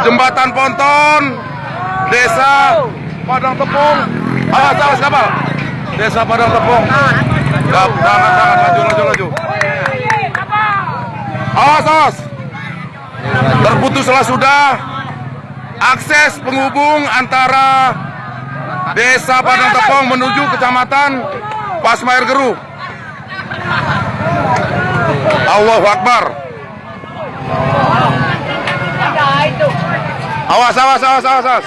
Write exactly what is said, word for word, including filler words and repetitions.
Jembatan Ponton, Desa Padang Tepung. Awas, awas, kapal. Desa Padang Tepung. Gap, jangan, jangan, laju, laju, laju. Awas, awas. Terputuslah sudah akses penghubung antara Desa Padang Tepung menuju Kecamatan Pasmair Geru. Allahu Akbar. Awas, awas, awas, awas, awas.